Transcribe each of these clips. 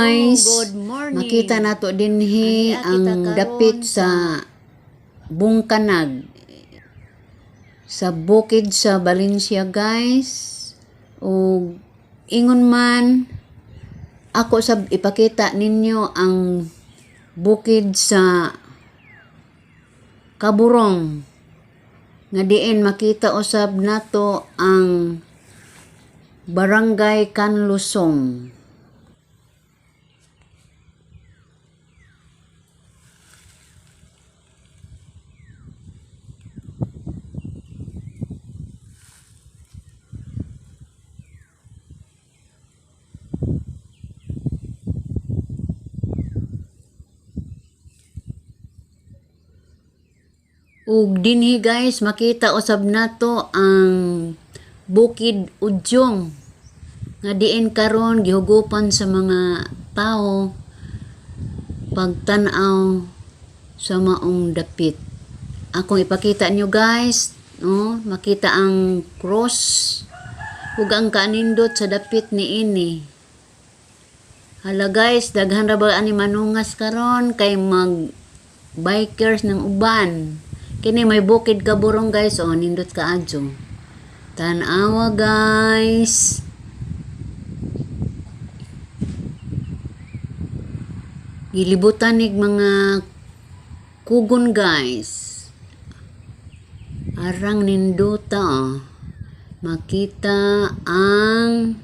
Guys. Good morning. Makita nato dinhi Anhi kita ang karon dapit sa Bungkanag sa bukid sa Valencia, guys. Ug ingon man ako sab ipakita ninyo ang bukid sa Kaburong nga diin makita usab nato ang Barangay Kanlusong. Ug dinhi, guys, makita usab nato ang Bukid Udyong nga diin karon gihugupan sa mga tao pagtan-aw sa maong dapit. Akong ipakita niyo, guys, no, makita ang cross ug ang kanindot sa dapit niini. Hala guys, daghan ra ba ani manungas karon kay mag bikers ng uban. Kini may Bukid Kaburong, guys, oh, nindot kaayo. Tan-awa, guys. Gilibutan nig mga kugon, guys. Arang nindota, oh. Makita ang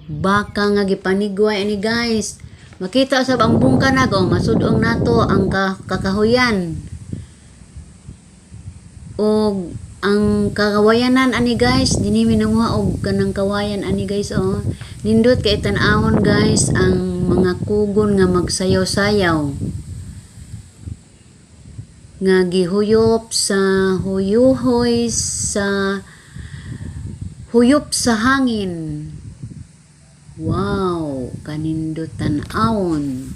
baka nga gipanigway ani, guys. Makita usab ang Bungkanag, oh, masudong nato ang kakahuyan. Og ang kakawayanan ani, guys, dinhi mi nanguha og kanang kawayan ani, guys, oh. Nindot kay tan-awon, guys, ang mga kugon nga magsayaw-sayaw nga gihuyop sa huyuhoy sa huyop sa hangin. Wow, kanindot tan-awon.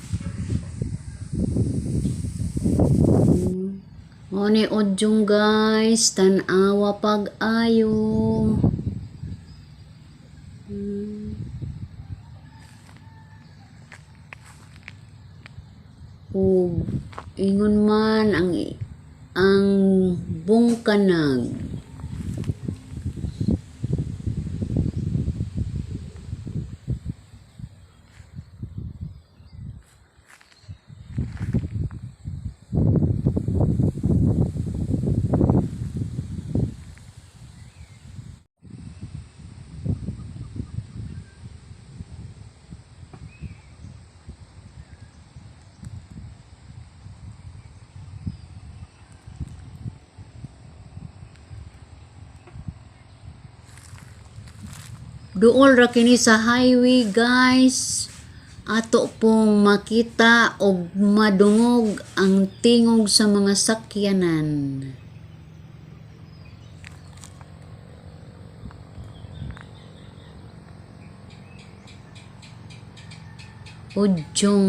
Mao ni Udyong, guys, tan-awa pag-ayo. Ug ingon man ang Bungkanag. Duol ra kini sa highway, guys. Ato pong makita og madungog ang tingog sa mga sakyanan. Udyong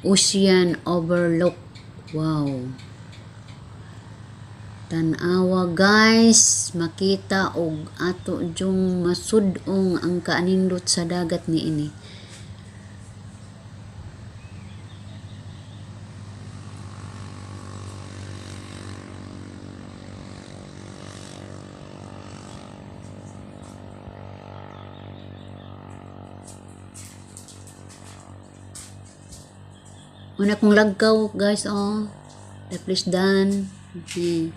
Ocean Overlook. Wow. Tan-awa, guys, makita og ato jung masud-ong ang kaanindot sa dagat niini. Una kong lagkaw, guys, oh. The place done. Okay.